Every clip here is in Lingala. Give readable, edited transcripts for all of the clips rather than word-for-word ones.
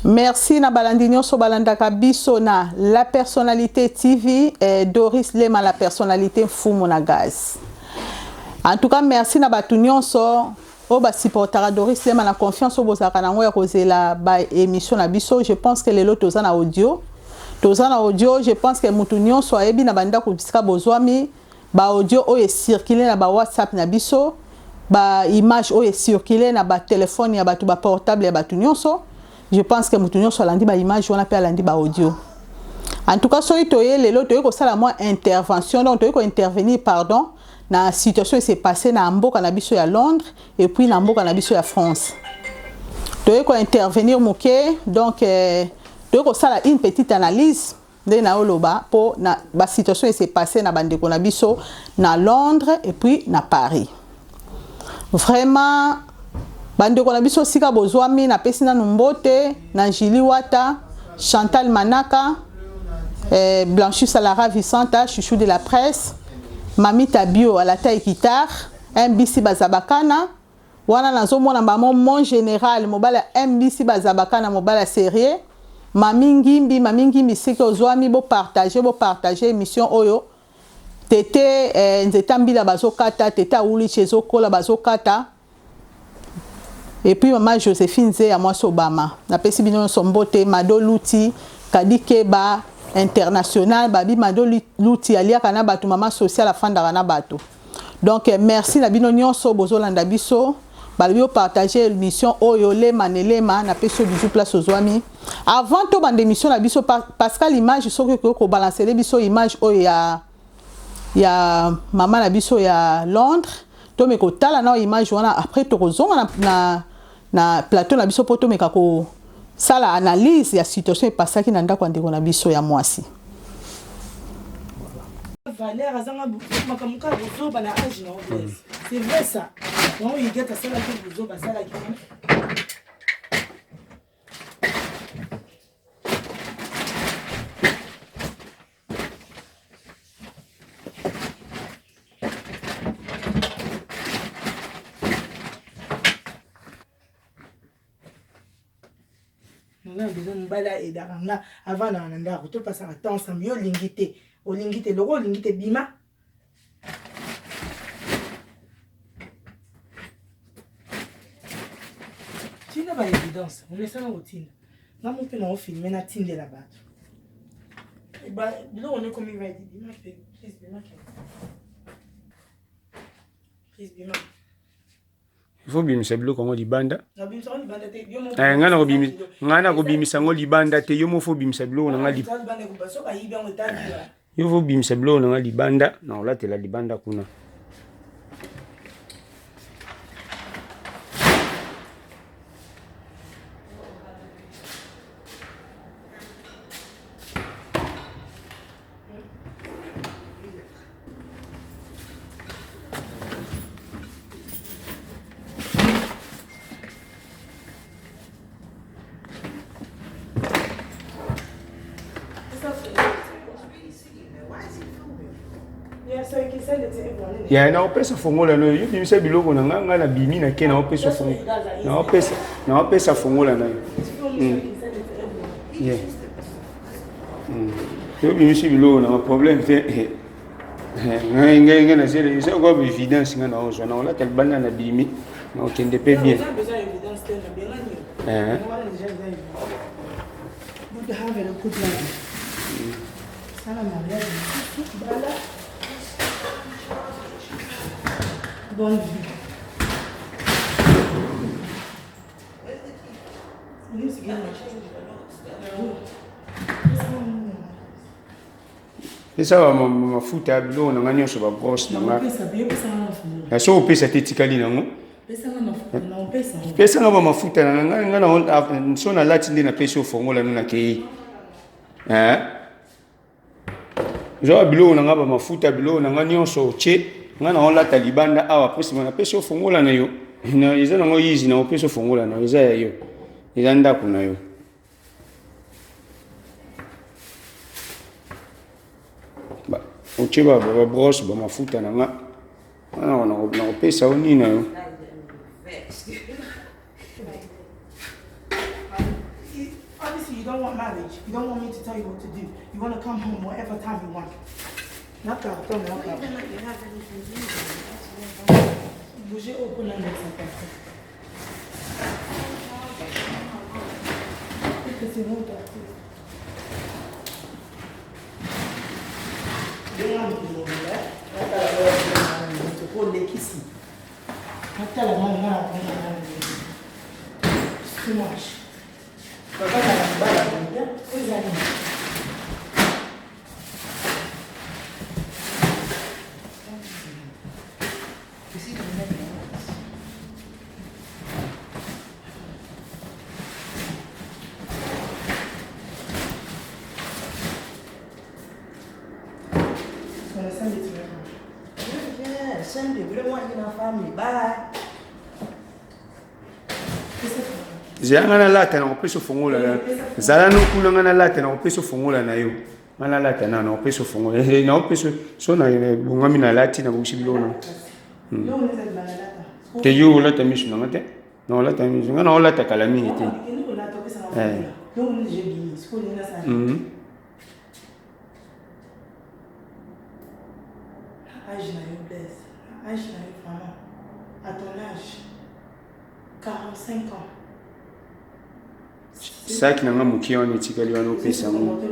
Merci na balandi nyonso balandaka biso na La Personnalité TV, eh, Doris Lema la personnalité mfumu na gaz. En tout cas merci na bato nyonso oyo basupportaka Doris Lema na confiance oyo bozalaka nango ya kozela ba émission na biso. Je pense que lelo toza na audio. Toza na audio, je pense que mutu nyonso ayebi na bandako bisika bozwami ba audio oyo ecircule na ba WhatsApp na biso, ba image oyo ecircule na ba telephone ya bato, ba portable ya bato nyonso. Je pense que mutu nyonso alandi ba image wana pe alandi ba audio. En tout cas soki toye lelo toye kosala mwa intervention, donc toye ko intervenir pardon na situation ese passe na mboka na biso ya Londres et puis na mboka na biso ya France. Toye ko intervenir moke, donc toye kosala une petite analyse nde na oloba po na ba situation ese passe na bandeko na biso na Londres et puis na Paris. Vraiment bandeko na biso sika bozwami, napesi nanu mbote na Julie Wata, Chantal Manaka, Blanchu Salara Vicenta, chouchou de la presse, Mami Tabio à la taille guitare, MBC Bazabakana, wana nazomona bango mon général mobala MBC Bazabakana mobala sérieux, Mami Ngimbi, Mami Ngimbi sika ozwami bo partager, bo partager émission oyo. Tete nzeta mbila bazokata, tete awulichi ezokola bazokata. Et puis maman Joséphine Nze ya mwasi Obama. Napesi bino nyonso mbote, Mado Luti, Kadi Keba international, babi Mado Luti aliaka na bato, mama sociale afandaka na bato. Donc merci na bino nyonso bozolanda biso. Balobi partager émission oyo lema ne lema na peso bisou place ozwami. Avant to bande émission na biso Pascal image soki ko balancer biso image oyo ya mama na biso ya Londres. To me ko tala na image wana après to kozonga na plateau na biso po to me ko sala analyse ya situation e passaki na ndako ndeko na biso ya mwasi. Valère azanga makamuka bozoba na âge na obese. C'est vrai ça. Non, il get sala ki bozoba sala ki. Nga besoin mobali aidaka nga avant na ndako topasaka temps ensemble. Yo olingi te, olingi te, loko olingi te bima. Tinda ba évidence, omesana kotinda. Nga mo mpe na ofilme natindela bato. Biloko nekomi ready, bima mpe, please bima ke. Please bima. Il faut bimisa biloko yango libanda. Nga na kobimisa yango libanda te, yo mo faut bimisa biloko na nga yo faut bimisa biloko na nga libanda, na olatela libanda kuna. Ya na opesa fongola no yo bimisa biloko na nga, nga na bimi na ke na opesa fongola na opesa na opesa fongola na yo. Yeah. Yo bimisi biloko na nga problème te. Ngai ngai ngai na zele eza kwa évidence nga na ozwa na olata libanda na bimi na okende pe bien. Good have a good life. Sala mariage bala. Bonne vie. Esa mafuta biloko na nga nyonso ba brosse na nga. Na so opesa te tikali nango. Pesa nga ba mafuta na nga nga na so na lati nde na pesi ofongola no na kei. Hein? Zwa biloko na nga ba mafuta biloko na nga nyonso otie nga na olata libanda awa pesi na pesi ofongola na yo. Na eza nango easy na opesi ofongola na yo eza ya yo. Eza ndako na yo. Ba otie ba ba brosse ba mafuta na nga. Wana na kopesa yo nini na yo. Obviously, you don't want marriage. You don't want me to tell you what to do. You want to come home whatever time you want. Na carton, na carton. Bouger au coin de sa carton. C'est bon, toi. Olekisi natala nga nga nga nga too much papa na mobala boye eza nini? Gonna send it to me. Yeah, send it. We don't want you in our family. Bye. Zela nga nalata na kopesa fongola na zala no kuna nga nalata na kopesa fongola na yo nga nalata na na kopesa fongola na kopesa so na bongami nalati na bongisi biloko na te yo olata miso na nga te na olata miso nga na olata kala mingi te. Âge na yo, Blaise. Âge na yo vraiment. À ton âge. 45 ans. Saki na nga moke wana etikali wana, opesa yango,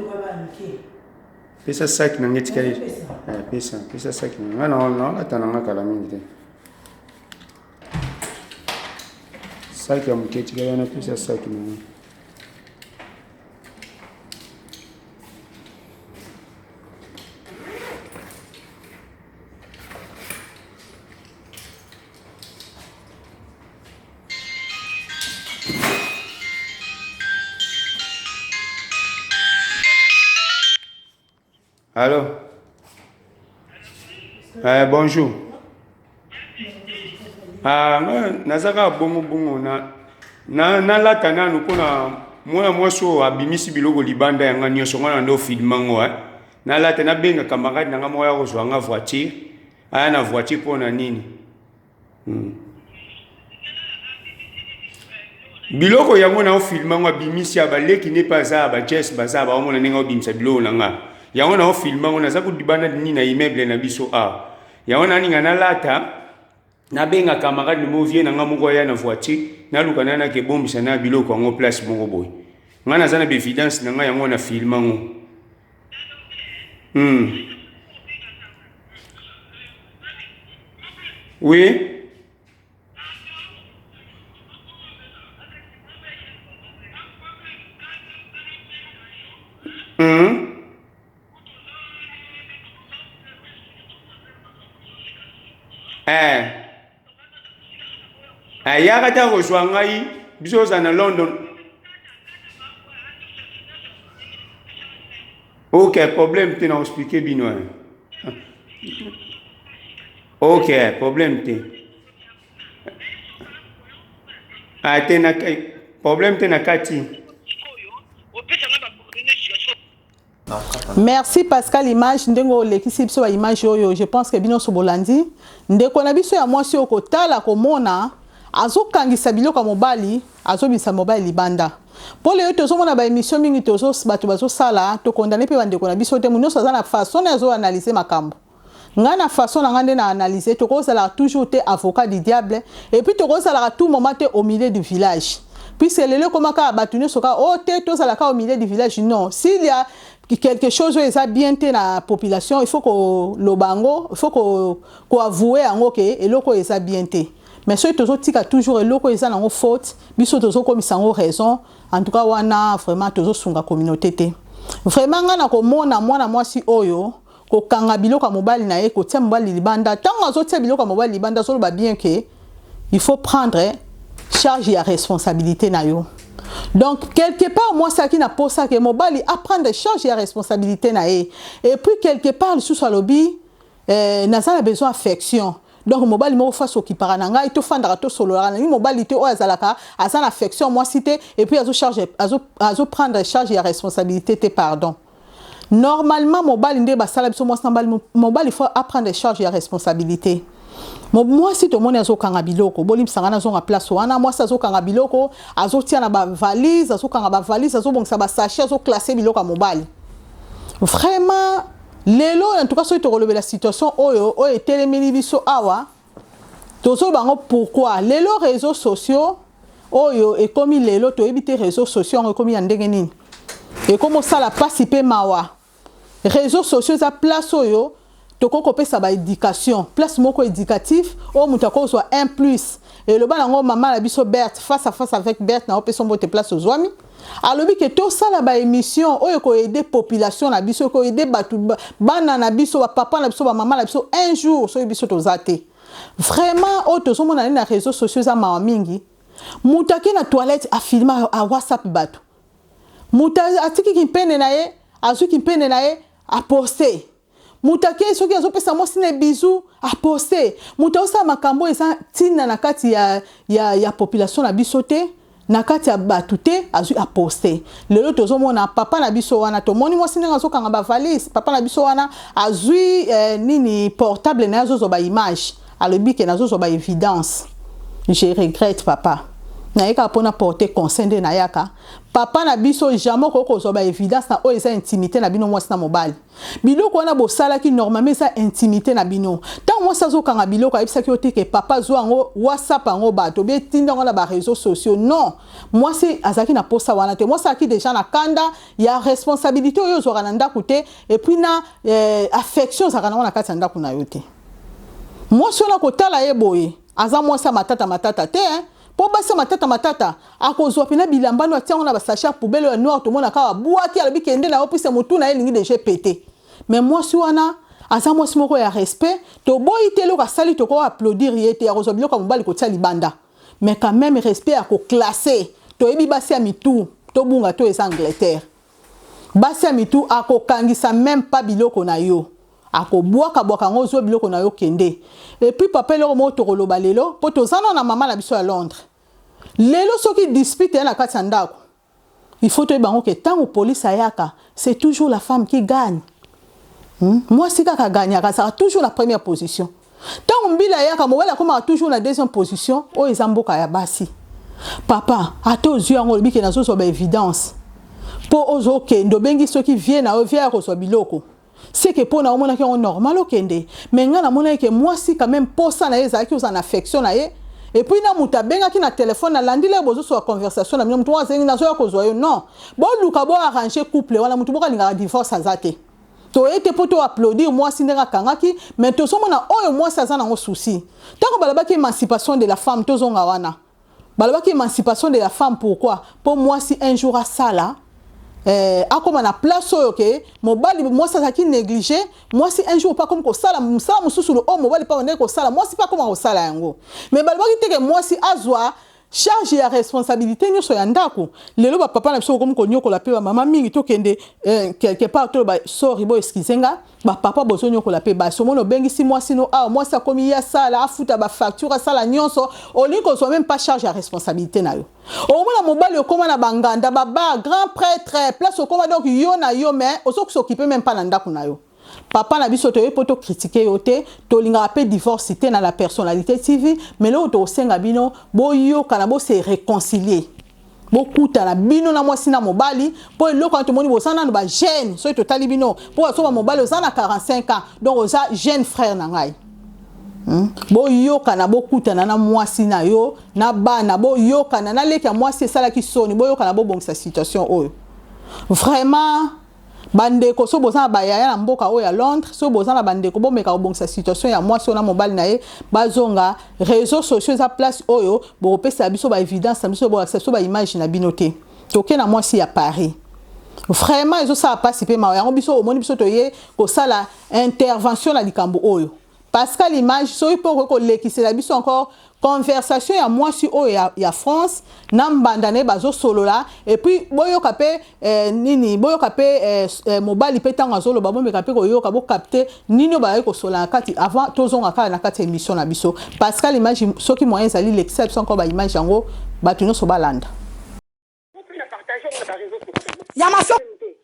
pesa saki na nga etikali, pesa, pesa saki na nga. Naolata na nga kala mingi te. Saki ya moke etikali wana, pesa saki na nga. Allô? Eh, bonjour. Ah, nga naza kaka bongo bongo na na nalata nanu mpona mwana mwasi oyo abimisi biloko libanda yanga nyonso nga na ndo filme ngo eh. Nalata nabenga camarade na nga moko ya kozwa nga voiture aya na voiture mpona nini. Biloko yango na ofilme yango abimisi ya baleki ne mpe aza ya bajes baza baomona ndenge obimisa biloko na nga yango na ofilme yango naza kolibanda nini na immeuble na biso awa yango naninga nalata nabenga camarade mo vie na nga moko aya na voiture naluka na nake ebombisa na biloko yango place moko boye nga naza na baevidence na nga yango na filme yango. Oui. Eh. Eh, yaka ta kozwa ngai biso ozala na London. Ok, problème te na expliquer bino. Eh. Ok, problème te. Ah, te na problème te na kati. Merci Pascal Image ndenge olekisi biso ba image oyo, je pense que bino so bolandi ndeko na biso ya mwasi oyo kotala komona azokangisa biloko ya mobali, azobimisa mobali libanda. Mpo lelo tozomona ba émission mingi tozo bato bazosala, tokondane mpe bandeko na biso te, nyonso aza na façon na azoanalyse makambo. Ngai na façon na ngai nde na analyse, tokozalaka toujours te avocat du diable et puis tokozalaka tout moment te au milieu du village, puisque lelo ekoma kaka bato nyonso kaka o te tozalaka au milieu du village. Non, s'il y a quelque chose oyo eza bien te na population, il faut koloba yango, il faut koavouer yango ke eloko oyo eza bien te. Mais soki tozotika toujours eloko oyo eza nango faute, biso tozokomisa yango raison, en tout cas wana vraiment tozosunga communauté te. Vraiment ngai na komona mwana mwasi oyo kokanga biloko ya mobali na ye, kotia mobali libanda, ntango azotia biloko ya mobali libanda, azoloba bien ke il faut prendre charge ya responsabilité na yo. Donc quelque part mwasi aki na posa ke mobali aprendre charge ya responsabilité na ye. Et puis quelque part lisusu alobi naza na besoin affection, donc mobali moko face okipaka na ngai, tofandaka, tosololaka na ngai. Mobali te oyo azalaka aza na affection mwasi te et puis azo azo prendre charge ya responsabilité te. Pardon, normalement mobali nde basala biso mwasi na mobali, mobali faut aprendre charge ya responsabilité. Mwasi tomoni azokanga biloko, bolimbisa ngai nazonga place wana. Mwasi azokanga biloko, azotia na ba valise, azokanga ba valise, azobongisa ba sachet, azoclasse biloko ya mobali. Vraiment lelo en tout cas soki tokolobela situation oyo oyo etelemeli biso awa, tozoloba yango pourquoi lelo réseaux sociaux oyo ekomi lelo, toyebi te réseaux sociaux yango ekomi ya ndenge nini, ekomi osala mpasi mpe mawa. Réseaux sociaux eza place oyo tokoki kopesa baéducation, place moko éducatif oyo moto akozwa un plus. Eloba nango mama na biso Berthe, face à face avec Berthe, na opesa mbote place ozwami. Alobi ke tosala baémission oyo ekoaider population na biso, ekoaider bato, bana na biso, bapapa na biso, bamama na biso un jour soki biso toza te. Vraiment oyo tozomona nini na réseaux sociaux eza mawa mingi. Moto ake na toilette, afilme, a WhatsApp bato. Moto atiki kimpene na ye, azwi kimpene na ye, aposte. Moto ake soki azopesa mwasi na bisou, aposte. Moto azosala makambo eza ntina na kati ya population na biso te, na kati ya bato te, azwi, aposte. Lelo tozomona papa na biso wana, tomoni mwasi ndenge azokanga bavalise. Papa na biso wana azwi nini, portable na ye, azozwa baimage, alobi ke nazozwa baévidence. Je regrette, papa. Nayekaka mpona porter conseil nde nayaka. Papa na biso, jamais okoki kozwa baévidence na oyo eza intimité na bino mwasi na mobali. Biloko wana bosalaki normalement eza intimité na bino. Ntango mwasi azokanga biloko, ayebisaki yo te ke papa azwa yango, WhatsApp yango bato, obi etinda yango na baréseaux sociaux. Non, mwasi azalaki na posa wana te. Mwasi azalaki déjà na kanda ya responsabilité oyo ozwaka na ndako te, et puis na affection ozalaka nango na kati ya ndako na yo te. Mwasi wana, kotala ye boye, aza mwasi ya matata matata te, hein? Mpo basi ya matata matata akozwa mpena bilamba no, atia yango na basachet ya poubelle ya noir, tomona kaka abwaki, alobi kende na yo, pise motu na ye elingi déjà pete. Mais mwasi wana aza mwasi moko ya respect. Toboyi te eloko asali, toko applaudir ye te ya kozwa biloko ya mobali kotia libanda, mais quand même respect ya koclasser. Toyebi basi ya mitu, tobunga to eza Angleterre. Basi ya mitu akokangisa même pas biloko na yo, akobwaka-bwaka yango, ozwa biloko na yo, kende. Et puis papa, eloko moko tokoloba lelo, mpo toza na mama na biso ya Londres lelo, soki dispute ya na kati ya ndako, il faut toyeba yango ke ntango police ayaka, c'est toujours la femme qui gagne. Mwasi kaka gagnaka, azalaka toujours na première position. Ntango mbila ayaka, mobali akomaka toujours na deuxième position. Oyo eza mboka ya basi. Papa, ata ozwi yango, olobi ke nazozwa baévidence mpo ozokende, obengi soki vie na yo, vie ya kozwa biloko seke mpo na omonaki yango normal okende. Mais ngai namonaki ke mwasi quand même posa na ye ezalaki ozala na affection na ye. Et puis na moto abengaki na telefone, nalandi lelo bozosoka conversation na bino, moto moko azengi nazoya kozwa yo. Non, boluka boarrange couple wana. Moto moko alingaka divorce aza te. Toye te mpo toapplaudir mwasi ndenge akangaki, mais tozomona oyo mwasi aza nango souci. Ntango balobaki émancipation de la femme, tozonga wana, balobaki émancipation de la femme pourquoi? Mpo mwasi un jour asala akóma na place oyo ke mobali, mwasi azalaki négligé. Mwasi un jour mpe akomi kosala mosala mosusu oyo mobali mpe abandaki kosala, mwasi mpe akóma kosala yango. Mais balobaki te ke mwasi azwa charge ya responsabilité nyonso ya ndako. Lelo bapapa na biso kokomi konyokola mpe bamama mingi. Tokende quelque part, toloba sorry, bo excuse nga, bapapa bozonyokola mpe basi. Omoni obengisi mwasi no awa, mwasi akomi ye asala, afuta bafacture, asala nyonso, olingi kozwa même pas charge ya responsabilité na yo. Omona mobali okóma na banganda, baba grand prêtre, place okóma donc yo na yo, mais ozoki s'occuper même pas na ndako na yo. Papa na biso, toyebi mpo tocritiquer yo te, tolingaka mpe divorce te na La Personnalité TV, mais lelo tokosenga bino boyokana, bose réconcilier, bokutana bino na mwasi na mobali, mpo eloko wana tomoni boza nano bajeune. Soki totali bino, mpo basoba mobali oza na 45 ans, donc oza jeune frère na ngai. Boyokana, bokutana na mwasi na yo na bana, boyokana na leki ya mwasi esalaki soni, boyokana, bobongisa situation oyo. Vraiment bandeko, so boza na bayaya na mboka oyo ya Londres, so boza na bandeko, bomeka kobongisa situation ya mwasi oyo na mobali na ye, bazonga. Réseaux sociaux eza place oyo bokopesa biso baévidence na biso, bolakisa biso baimage na bino te. Toke na mwasi ya Paris. Vraiment ezosala mpasi mpe mawa. Yango biso omoni biso toye kosala intervention na likambo oyo. Pascal Image, soki mpo okoki kolekisela biso encore conversation ya mwasi oyo ya France na mbanda na ye bazosolola, et puis boyoka mpe nini, boyoka mpe mobali mpe ntango azoloba, bomeka mpe koyoka, bocapter nini oyo bazali kosolola na kati avant tozonga kaka na kati ya émission na biso. Pascal Image, soki moyen ezali, lekisa biso encore baimage yango, bato nyonso balanda. Ya maso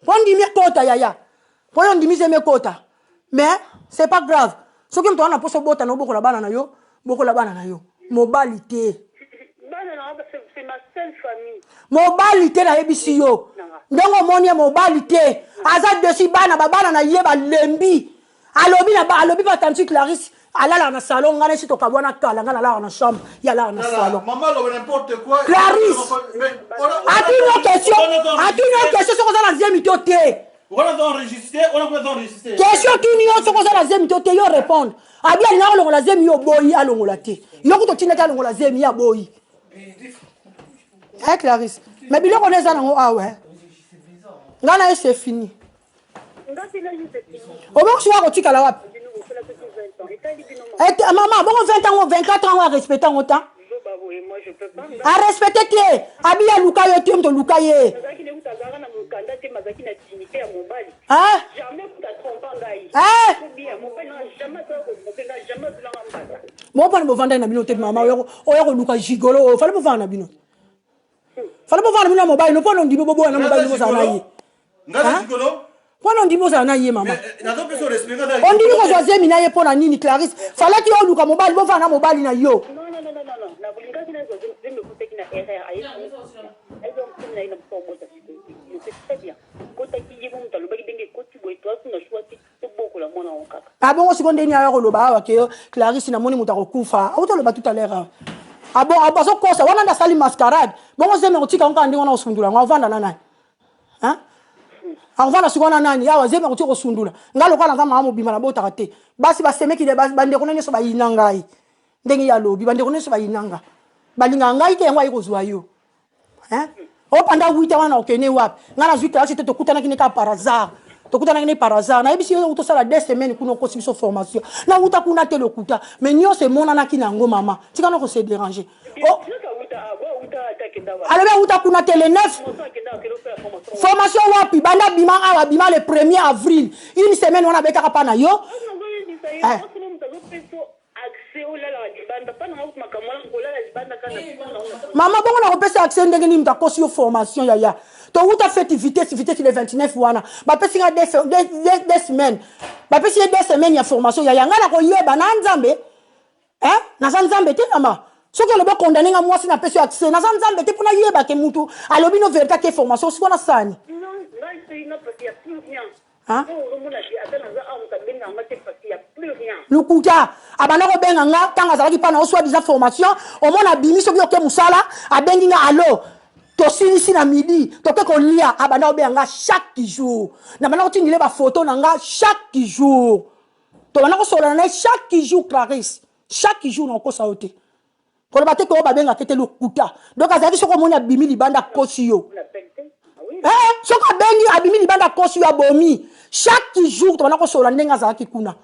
mpo ndimi ekota, yaya, mpo yo ndimi zemi ekota, mais c'est pas grave. Soki moto wana mposa obota na obokola bana na yo, bokola bana na yo. Mobali te. Mobali te nayebisi yo. Ndenge omoni ye mobali te. Aza desi bana babana na ye balembi. Alobi na alobi pa tanti Clarisse alalaka na salon ngai nesi tokabwana kala ngai nalalaka na chambre ye alalaka na salon. Clarisse atuni yo question atuni yo question soki oza na zemi to te. Question otuni yo soki oza na zemi to te yo répondre. Abi alingaka kolongola zemi yo oboyi alongola te. Yo kutu otindaki alongola zemi ye aboyi. Eh Clarisse, mais biloko wana eza nango awa. Eh. Ngai na ye c'est fini. Obongo soki akotikala wapi? Eh, mama bongo 20 ans 24 ans arespecte yango ta arespecte te abi aluka yo te moto oluka ye mopana bovandaki na bino te mama oya koluka gigolo oyo fale bovanda na bino fale bovanda na bino na mobali no mpo na ondimi boboya na mobali bozala na ye mpo na ondimi ozala na ye mama eh, ondimi kozwa zemi na ye mpo na nini clarisse falaki oluka mobali bovanda na mobali na yo abongo ah, sikoyo ndeni aya koloba awa ke clarisse namoni moto akokufa auti oloba tout à l'heure awa abo ah azokosa wana nde asali mascarade bongo zemi akotika yango kaka ndenge wana osundula yango avanda na nani Hein? Akovanda sikoyo na nani? Awa zemi akoki kosundula. Ngai lokola naza mama mobimba nabotaka te. Basi basemeki bandeko na nyonso bayina ngai. Ndenge ye alobi, bandeko nyonso bayina nga. Balingaka ngai te yango aye kozwa yo. Hein? Opanda wita wana okende wapi? Ngai nazwi classe te tokutanaki ne kaka par hasard. Tokutanaki ne par hasard. Nayebisi yo tosala 2 semaines kuna okosi biso formation. Nawuta kuna te lokuta. Mais nyonso emonanaki na yango mama. Tika na ko se déranger. Oh. Alobi awuta kuna te le 9 formation wapi banda bima awa bima le 1er avril une semaine wana abetaka pa na yo eh. Mama bongo nakopesa accès ndenge nini moto akosi yo formation yaya towuta feti vitesse vitesse le 29 wana bapesi nga 2 semaines bapesi ye 2 semaines ya formation yaya ngai nakoyeba na nzambe. Eh? Naza nzambe te mama. Soki olobi okondane nga mwasi na pesi yo accès, naza nzambe te pona yeba ke mutu alobi no verite ake formation siko na sani. Hein? Lokuta abanda kobenga nga ntango azalaki mpa na yo soit disant formation omona abimi soki oke mosala abengi nga alo tosilisi na midi toke kolia abanda kobenga nga chaque jour nabanda kotindile bafoto na nga chaque jour Tobanda kosolola na ye chaque jour Clarisse. Chaque jour na kokosa yo te. Koloba te ke oyo babengaka te lokuta. Donc azalaki soki omoni abimi libanda akosi yo. Eh, soki abengi abimi libanda akosi yo abomi. Chaque jour tobanda kosolola ndenge azalaki kuna.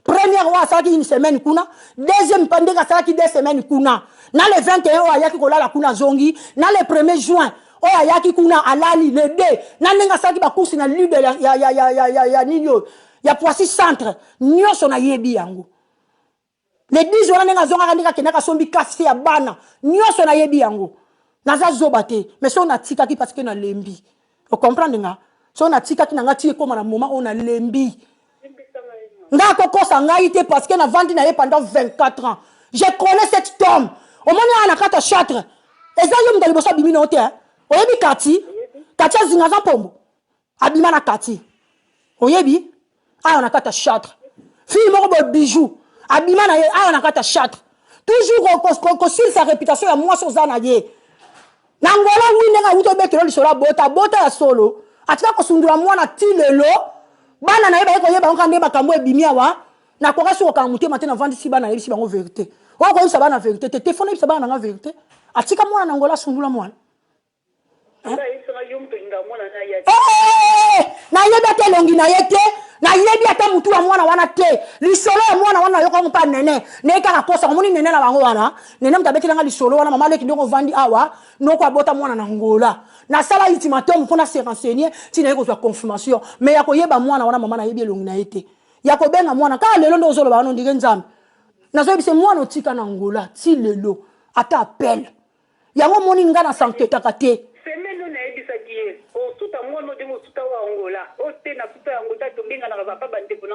Première oyo asalaki une semaine kuna, deuxième pa ndenge asalaki 2 semaines kuna. Na le 21 oyo ayaki kolala kuna azongi, na le 1er juin oyo ayaki kuna alali le 2 na ndenge asalaki bakursi na Lidl ya, ya, ya, ya, ya, ya, ya nini oyo ya Poissy centre nyonso nayebi yango. Le 10 wana ndenge azongaka ndenge akendaka asombi kasi ya bana nyonso nayebi yango. Naza zoba te mais soki natikaki parce que nalembi ocomprendre nga soki natikaki na nga ti ekóma na moment oyo nalembi nga akokosa ngai te parce que navandi na ye pendant 24 ans. Je connais cet homme. Omoni awa na kati ya Châtre eza yo moto ya liboso abimi na yo te. Oyebi kati kati azinga aza mpombo abima na kati. Oyebi awa na kati ya Châtre fille moko boye bijou abima na ye awa na kati ya Châtre. Toujours kosilisa réputation ya mwasi oza na ye na Ngola. Wi ndenge awuti obetelo lisolo abota abota ya solo atika kosundula mwana ti lelo bana na ye baye koyeba yango nde makambo ebimi awa. Nakoka soki kokanga motema te navandisi bana nayebisi bango vérité oyo koyebisa bana vérité te te fo nayebisa bana nanga vérité atika mwana na Ngola asundula mwana. Eh, nayebi ata elongi na ye te nayebi ata mutu ya mwana wana te. Lisolo ya mwana wana nayokango mpa nene naye kaka kosa omoni nene na bango wana nene moto abetelanga lisolo wana mama leki ndenge ovandi awa noko abota mwana na Ngola nasala ultimatum mpo na se renseigner ntina ye kozwa confirmation mais ya koyeba mwana wana mama nayebi elongi na ye te ya kobenga mwana kaka lelo nde ozoloba wana ondire nzambe nazoyebisa mwana otika na Ngola ti lelo ata appel yango omoni nga na sanketaka te. Semaine oyo nayebisaki ye osuta mwana ndenge osuta oyo Angola oyo te na suta yango ta tobenganaka papa bandeko.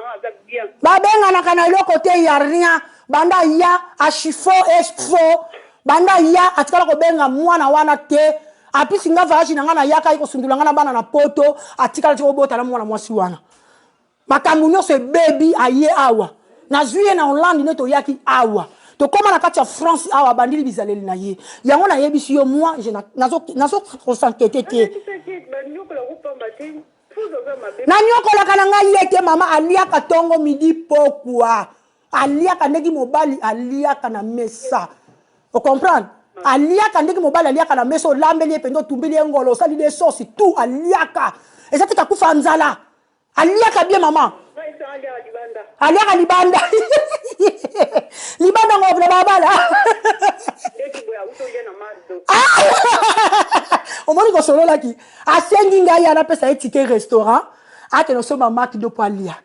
Babenganaka na eloko te ya rien banda aya achifo esfo banda aya atikala kobenga mwana wana te apisi nga voyage na nga nayaka ye kosundula nga na bana na poto atikala ti kobota na mwana mwasi wana makambo nyonso ebebi aye awa nazwi ye na Hollande nde toyaki awa tokóma na kati ya France awa abandili bizaleli na ye yango nayebisi yo moi nazo kos'inquiéter te. Nanyokolaka na ngai ye te mama, aliaka ntongo, midi, pokwa, aliaka ndenge mobali aliaka na mesa, ocomprendre? Aliaka ndenge mobali aliaka na mesa, olambeli ye mpenza, otumbeli ye ngolo, osali de sauce, tout, aliaka. Eza te kakufa nzala, aliaka bien mama. Aliaka libanda, libanda ngo na balabala. Omoni kosololaki, asengi ngai ya napesa ye ticket restaurant, akende osomba McDo mpo alia.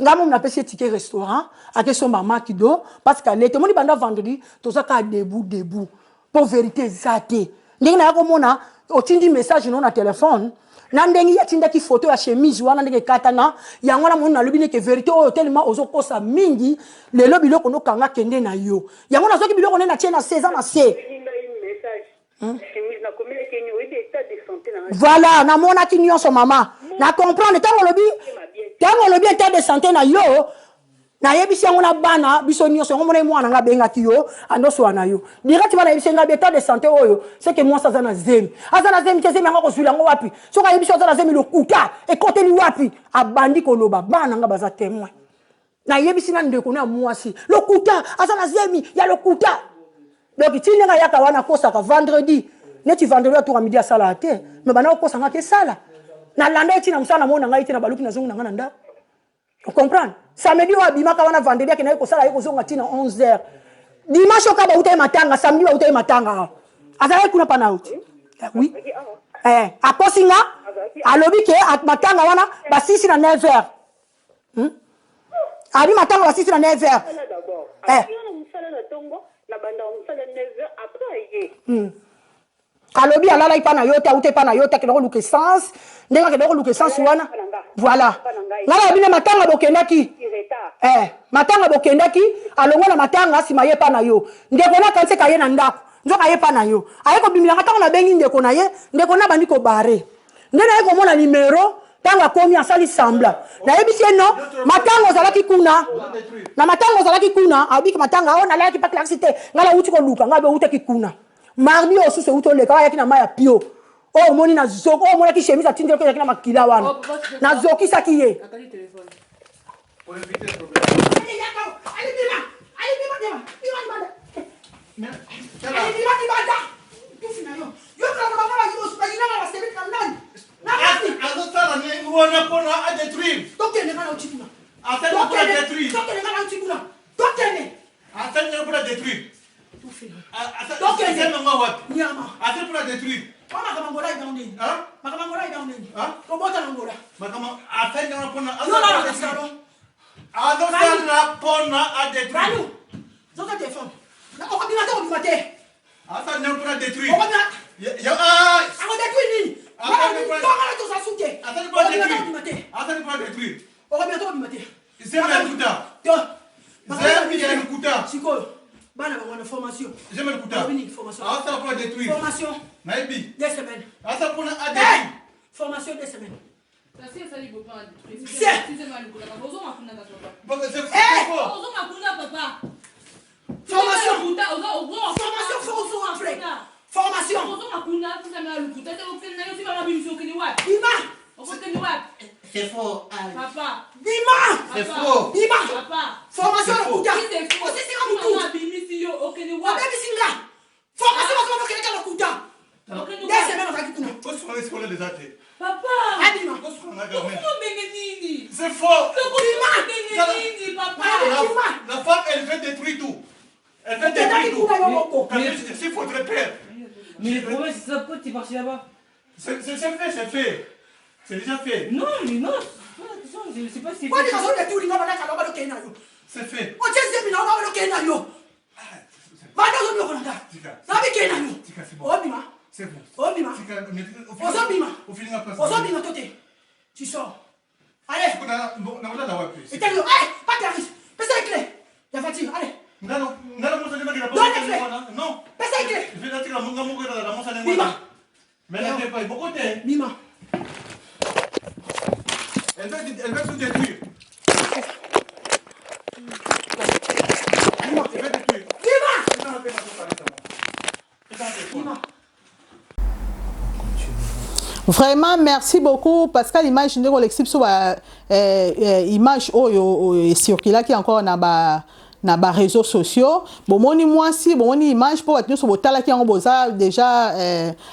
Ngai momu napesi ye ticket restaurant, akesomba McDo parce que alete. Omoni, banda vendredi toza kaka debout debout mpo vérité eza te. Ndenge naya komona otindi message no na telefone na ndenge ye atindaki photo ya chemise wana ndenge ekatana yango wana, moni nalobi neke vérité oyo telema ozokosa mingi. Lelo biloko nokanga, kende na yo. Yango nazwaki biloko nde natie na se, eza na se. Voilà, namonaki nyonso mama, na comprendre. Ntango olobi état de santé na yo, nayebisi yango na bana biso nyonso. Yango mona mwana nga abengaki yo, andoswa na yo direct. Bana nayebisi ngai état de santé oyo, seke mwasi aza na zemi. Aza na zemi te, zemi yango akozwila yango wapi? Soki ayebisi aza na zemi, lokuta ekoteli wapi? Abandi koloba, bana nga baza témoin. Nayebisi na ndeko na mwasi, lokuta, aza na zemi ya lokuta. Donc ti ndenge ayaka wana, akosaka vendredi, neti vendredi atoka midi asalaka te, me banda kokosanga ke esala. Nalanda ye ntina mosala, namona ngai te na baluki, nazongi na ngai na ndako, ocomprendre? Samedi oyo abimaka wana, vendredi akendaki kosala, ye kozonga ntina 11 heures. Dimanche oka bauta ye matanga, samedi bauta ye matanga awa, azalaki kuna pana auti. Oui, akosi nga, alobi ke matanga wana basisi na 9 heures. Abi matanga basisi na 9 heures. Alobi alalaki mpa na yo te, auta epa na yo te, akenda koluka essence. Ndenge akenda koluka essence wana, voilà, ngai nalobi nde matanga bokendaki, matanga bokendaki, alongwa na matanga, nsima ye epa na yo. Ndeko na akanisi eka ye na ndako, nzoka ye epa na yo. Aye kobimilanga ntango nabengi ndeko na ye, ndeko na bandi kobare nde naye komona nimero. Ntango akomi, asali semblant, nayebisi ye non, matanga ozalaki kuna, na matanga ozalaki kuna. Abiki matanga oyo nalalaki mpa Clarisi te, ngai nauti koluka ngai, outaki kuna mardi oyo susu euti oleka, ayaki na mai ya pio oyo omoni na oyo omonaki chemise atindelaki ezalaki na makila wana, nazokisaki ye. Azosala wana mpona adétruire. Tokende, nga na uti kuna. Asali mpona détruire. Tokende, nga na uti kuna, tokende. Asali mpona détruire. Tokende. Yango wapi? Nyama. Asali mpona détruire. Wa makambo Angola eza ndeni, makambo Angola eza ndeni, tobota na Angola. Makambo asali yango mpona yo na na salon. Azosala mpona adétruire. Ralu zoka telefone, okobima te, okobima te. Asali yango mpona détruire. Okobima, akodétruire nini? Tongala toza su te. Okobima te, okobima te. Asali mpona détruire. Okobima te, okobima te. Zemi ya lokuta. Zemi ya lokuta. Sikoyo bana bango na formation. Zemi ya lokuta. Formation. Asala mpona détruire. Formation. Nayebi. 2 semaines. Asala mpona adétruire. Formation 2 semaines. Kasi esali bopa. Se. Parce que c'est faux. Ozonga kuna papa. Formation, formation, fort fort en vrai, formation. Ozonga kuna, sisamela lokuta te, okende na yo nsima na bimiso, okende wapi? Bima. Okokende wapi? C'est faux. Papa. Bima. C'est faux. Bima. Papa. Formation lokuta. Osisika mutu. Abimisi yo, okende wapi? Obebisi nga formation, bazoma bokeleka lokuta. 2 semaines ozalaki kuna. Osukanga esikola déjà te. Papa. Abima. Osukanga quand même. Okoma ndenge nini? C'est faux. Tokoma ndenge nini, papa? La femme, elle veut détruire tout. Elle veut détruire tout. Kuna yo moko. C'est votre père. Mais le problème, c'est ça, pourquoi tu es parti là-bas? C'est fait, c'est fait. C'est déjà fait. Non, mais non, c'est pas la question, je sais pas si c'est Wani kazodetuli nga bandaka na balokei na yo. C'est fait. Otie zemi na yo, balokei na yo, banda ozobiloko na nga nabikei na yo. Tika, c'est bon. Obima. C'est bon. Obima. Tika, Ozobima. ofilinga place. Ozobima to te, tu sors, allez. Etali yo, eh, pas Clarisse. Pesa ye clé ya voiture, allez. Donne les clés. Pesa ye clé. Bima. Bima. Elle va tout détruire. Bima. Elle va détruire. Bima. Bima. Vraiment, merci beaucoup. Pascal, image, ndenge olekisi biso ba image oyo ecirculaki encore na ba réseaux sociaux. Bomoni mwasi, bomoni image, mpo bato nyonso botalaki yango, boza déjà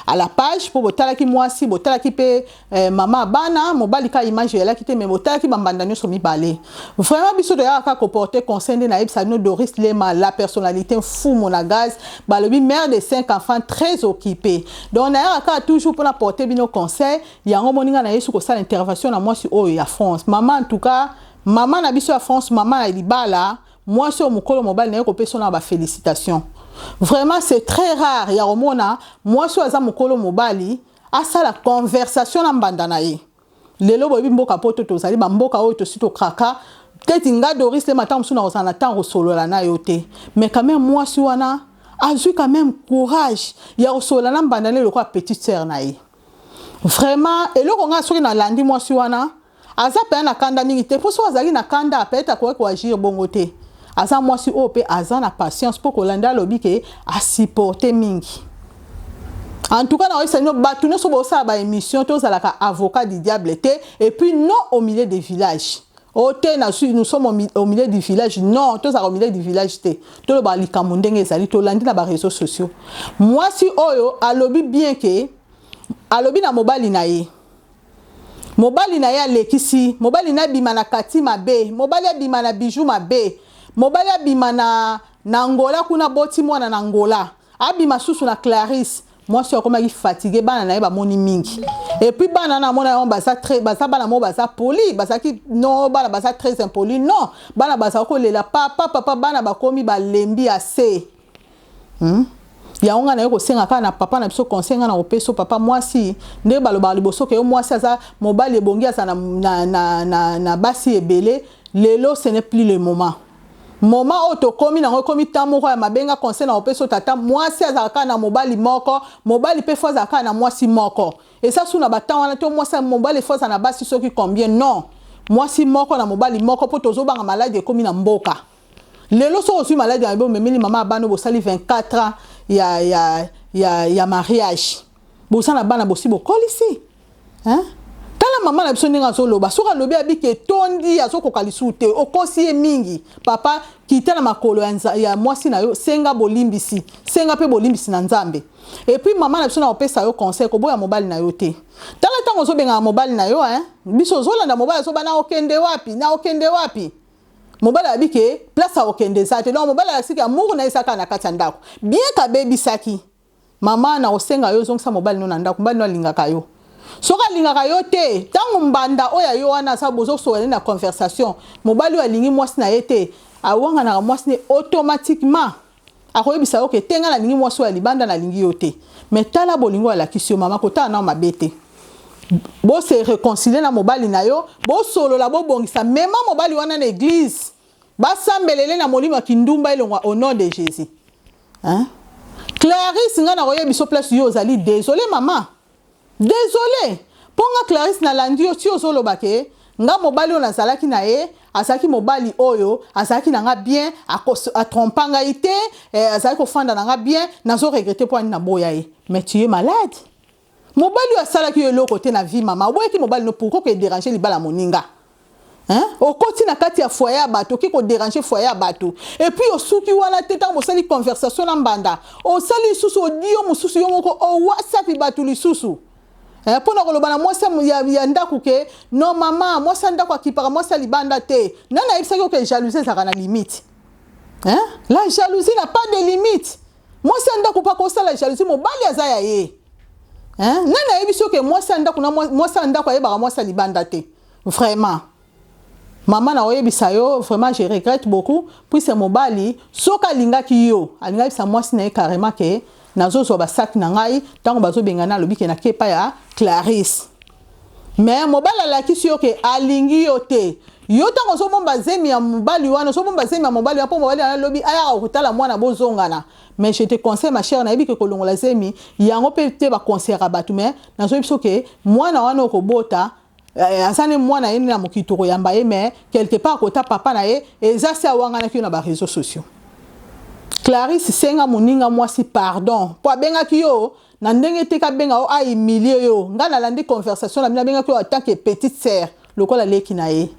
à la page, mpo botalaki mwasi, botalaki mpe mama bana mobali. Ka image eyalaki te, mais botalaki bambanda nyonso mibale. Vraiment, biso toyaka kaka koporter conseil. Nde nayebisa bino, Doris Lema, la personnalité mfumu na gaz, balobi mère de cinq enfants, très occupée. Donc nayaka kaka toujours mpona porter bino conseil. Yango moninga na yesu kosala intervention na mwasi oyo ya France. Mama, en tout cas, mama na biso ya France, mama ya libala, mwasi oyo mokolo mobali na ye, kopesa na bafélicitation. Vraiment, c'est très rare ya komona mwasi oyo aza mokolo mobali asala conversation na mbanda na ye. Lelo boyebi mboka po to tozali bamboka oyo tosi tokraka teti. Nga Doris Lema, ntango mosusu na kozala na ntango kosolola na yo te, mais quand même mwasi wana azwi quand même courage ya kosolola na mbanda na ye lokola petite sœur na ye. Vraiment, eloko nga soki nalandi mwasi wana, aza mpenza na kanda mingi te, mpo soki azalaki na kanda, peut-être akoki koagir bongo te. Aza mwasi oyo mpe aza na patience, mpo kolanda alobi ke asupporte mingi. En tout cas, nakoyebisa bino, bato nyonso bosala baémission, tozalaka avocat du diable te. Et puis non, au milieu des villages o te, nous sommes au milieu du village. Non, tozalaka au milieu du village te. Tolobaka likambo ndenge ezali. Tolandi na baréseaux sociaux, mwasi oyo alobi bien ke alobi na mobali na ye, mobali na ye alekisi, mobali na abima na kati mabe, mobali abima na bijou mabe, mobali abima na Ngola kuna, boti mwana na Ngola, abima susu na Clarisse. Mwasi oyo akomaki fatigué, bana na ye bamoni mingi. Et puis bana na amona yango baza très, baza bana moko baza poli, bazalaki non, bana baza très impoli. Non, bana bazala kolela papa, papa. Bana bakomi balembi ase, Yango ngai naye kosenga kaka na papa na biso conseil. Ngai na kopesa papa mwasi, ndenge balobaka liboso ke yo mwasi aza mobali ebongi aza na basi ebele. Lelo ce n'est plus le moment. Moment oyo tokómi nango ekómi ntan moko ya mabenga. Conseil na kopesa oyo, tata mwasi azalaka kaka na mobali moko, mobali mpe faut azalaka kaka na mwasi moko. Eza su na batemps wana to mwasi, mobali faut aza na basi soki combien. Non, mwasi moko na mobali moko, mpo tozobanga maladi ekómi na mboka lelo. Soki ozwi maladi ya mabe, omemeli mama ya bana, bosali 24 ans ya mariage, boza na bana, bosi bokolisi, hein? Tala mama na biso ndenge azoloba. Soki alobi abiki etondi, azokoka lisusu te, okosi ye mingi. Papa, kita na makolo ya mwasi na yo, senga bolimbisi, senga mpe bolimbisi na Nzambe. Et puis mama na biso, na kopesa yo conseil, koboya mobali na yo te. Tala ntango ozobengaka mobali na yo, hein? Biso ozolanda mobali azoba na okende wapi, na okende wapi. Mobali abi ke place akokende eza te. Donc mobali alakisiki amour na ye eza kaka na kati ya ndako, bien kabebisaki. Mama, na kosenga yo, ozongisa mobali no na ndako. Mobali no alingaka yo. Soki alingaka yo te, ntango mbanda oyo ayo wana aza, bozosola na conversation, mobali oyo alingi mwasi na ye te, awanganaka mwasi ne automatiquement. Akoyebisa yo ke te, ngai nalingi mwasi oyo ya libanda, nalingi yo te. Mais tala bolingo alakisi yo. Mama, kotala nao mabe te. Bose réconcilier na mobali na yo, bosolola, bobongisa. Mema mobali wana na église, basambelele na molimo ya kindumba elongwa au nom de Jésus, hein? Clarisse, ngai nakoyebi biso place yo ozali. Désolé mama, désolé mpo nga Clarisse nalandi yo ti ozoloba ke nga mobali oyo nazalaki na ye azalaki mobali oyo azalaki na nga bien, atrompa ngai te, azalaki kofanda na nga bien, nazo regretter mpo ani naboya ye. Mais tu es malade. Mobali oyo asalaki yo eloko te na vie. Mama, oboyaki mobali no, pourquoi kodéranger libala moninga, hein? Okoti na kati ya foyer ya bato, oki kodéranger foyer ya bato. Et puis osuki wana te. Ntango bosali conversation na mbanda, osali lisusu audio mosusu, yo moko owasapi bato lisusu mpona koloba na mwasi ya ndako ke non, mama, mwasi ya ndako akipaka mwasi ya libanda te. Nani ayebisaki oke jalousie ezalaka na limite, hein? La jalousie n'a pas de limite. Mwasi ya ndako mpa kosala jalousie, mobali aza ya ye, hein? Nani ayebisi oke mwasi ya ndako na mwasi ya ndako ayebaka mwasi ya libanda te? Vraiment mama, na oyebisa yo, vraiment je regrette beaucoup, puisque mobali soki alingaki yo, alingaki bisa mwasi na ye carrément ke nazozwa basaki na ngai. Ntango bazobengana, alobi ke nake epai ya Clarisse. Mais mobali alakisi yo ke alingi yo te. Yo ntango ozobomba zemi ya mobali wana, ozobomba zemi ya mobali wana mpo mobali wana lobi ayaka kotala mwana bozongana. Mais je te conseille, ma chère, nayebi ke kolongola zemi yango mpe te baconseillaka bato, mais nazoyebi biso ke mwana wana okobota aza ne mwana ye na mokili, tokoyamba ye, mais quelque part kota papa na ye eza se awanganaki yo na baréseaux sociaux. Clarisse, senga moninga mwasi pardon mpo abengaki yo na ndenge te, kabenga yo ahumilie yo. Ngai nalandi conversation na bino, abengaki yo en tant que petite sœur, lokola leki na ye.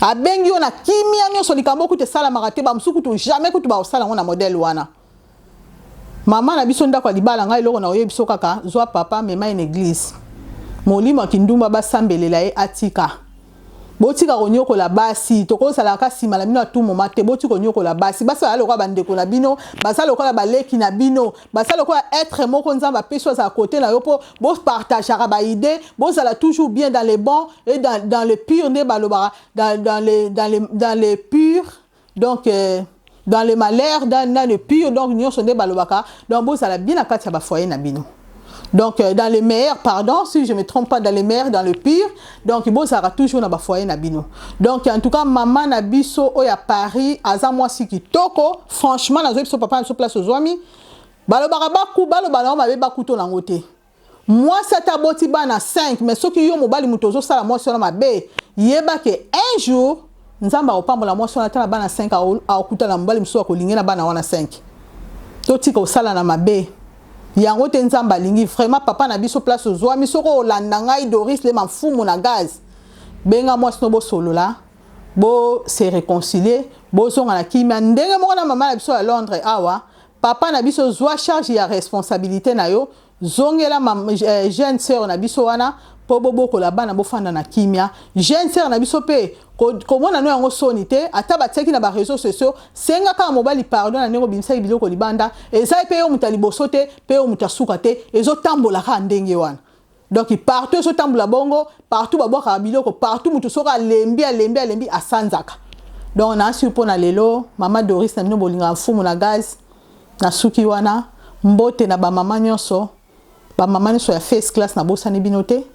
Abengi yo na kimia nyonso. Likambo kutu esalamaka te, bamosusu kutu jamais kutu bakosala yango na modèle wana. Mama na biso, ndako ya libala, ngai eloko na oyebi biso kaka, zwa papa, mema ye na église, molimo ya kindumba basambelela ye atika. Botika konyokola basi, tokozalaka nsima na bino à tout moment te. Botika konyokola basi. Basi baza lokola bandeko na bino, baza lokola baleki na bino, baza lokola être moko Nzambe apesi azala kote na yo mpo bopartageaka baidées, bozala toujours bien dans le bon et dans le pire. Nde balobaka dans le pur, donc dans le malheur, dans le pire, donc nyonso nde balobaka. Donc bozala bien na kati ya bafoyer na bino. Donc dans le meilleur, pardon, si je me trompe pas, dans le meilleur, dans le pire, donc bozalaka toujours na bafoyer na bino. Donc en tout cas, mama na biso oyo ya Paris aza mwasi kitoko, franchement. Nazoyi biso, papa na biso, place ozwami, balobaka baku baloba nango mabe, bakuto nango te. Mwasi ata aboti bana 5, mais soki yo mobali moto ozosala mwasi wana mabe, yeba ke un jour Nzambe akopambola mwasi wana. Ata na bana 5, akokutana mobali mosusu akolingi na bana wana 5. Totika kosala na mabe yango te, Nzambe alingi. Vraiment, papa na biso, place ozwami, soki olanda ngai Doris Lema Mfumu na gaz, benga mwasi no, bosolola, bo se réconcilier, bozonga na kimia ndenge moko na mama na biso ya Londres awa. Papa na biso, zwa charge ya responsabilité na yo, zongela jeune sœur na biso wana mpo bobokola bana, bofanda na kimia. Jeune sœur na biso mpe, komona no yango soni te. Ata batiaki na baréseaux sociaux, senga kaka mobali pardon na ndenge obimisaki biloko libanda. Eza mpe yo moto ya liboso te, mpe yo moto asuka te. Ezotambola kaka ndenge wana. Donc partout ezotambola bongo, partout babwakaka biloko, partout moto soki alembi, alembi, alembi, asanzaka. Donc nasi mpo na lelo, mama Doris na bino bolingaka Mfumu na gaz, nasuki wana. Mbote na bamama nyonso, bamama nyonso ya first class, nabosani bino te.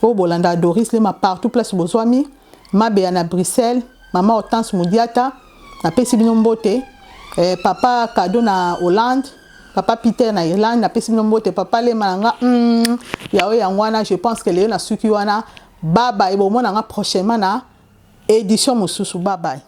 Oyo bolanda Doris Lema partout place bozwami, Mabeya na Bruxelles, mama Hortense Mudiata, napesi bino mbote. Papa Kado na Hollande, papa Peter na Irlande, napesi bino mbote. Papa Lema na nga, yaoyo yango wana. Je pense que lelo nasuki wana. Bye bye, bomona nga prochainement na édition mosusu. Bye bye.